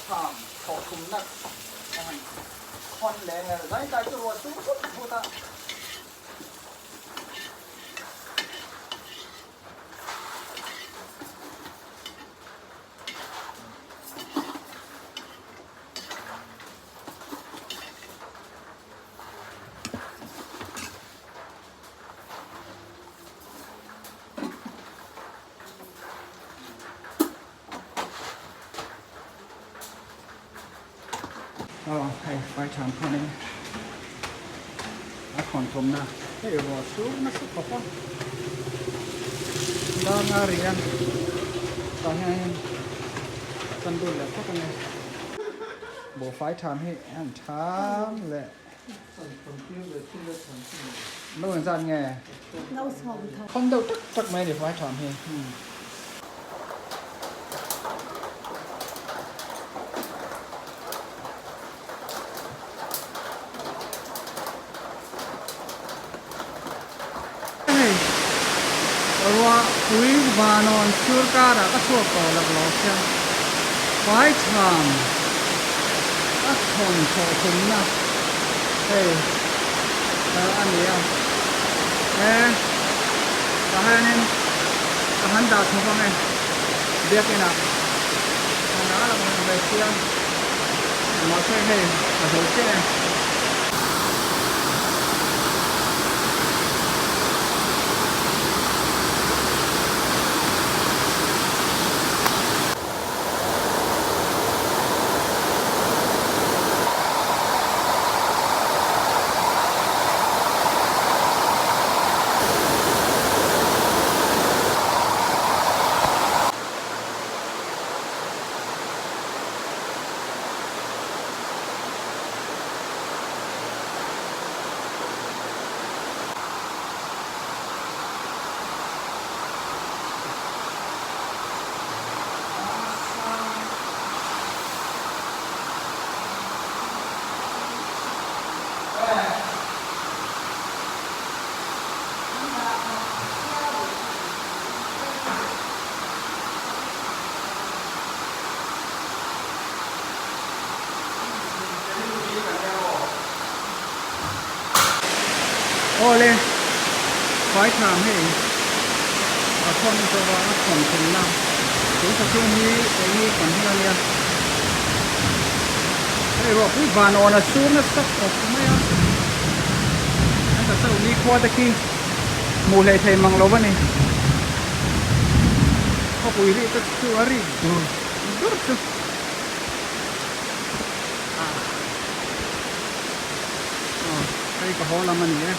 Tham thawh thumna a han khawn leh nge zai tlai chu ruah sur vut vut a. Aw hei vai tham khanin a khawn thawmna hei ruah sur nasa khawp a dang a ri a tah hianin kan lut leh phawt ange buhfai tham hi a han tham leh no engzat nge khawn deuh tak tak mai a ni vai tham hi. Hei ruah pui vanawn sur karah ka chhuak tawh lo lo sia Paitham a thawn thawh thumna hei a ni a he tah hianin ka han dah chho vang e biakin ah han a lang reng ve sia mahse hei a zo chiah e. Awle Paitham hei a khawn zawh a a khawn thumna tun thla chhung hi keini kan hun a nia hei ruahpui van awn a sur nasa khawp mai a an ta chauh nikhua te khi hmuh hleih thei mang lo a ni khawpui rih te chu a rik dur dur chu ah hei ka haw lam a ni e.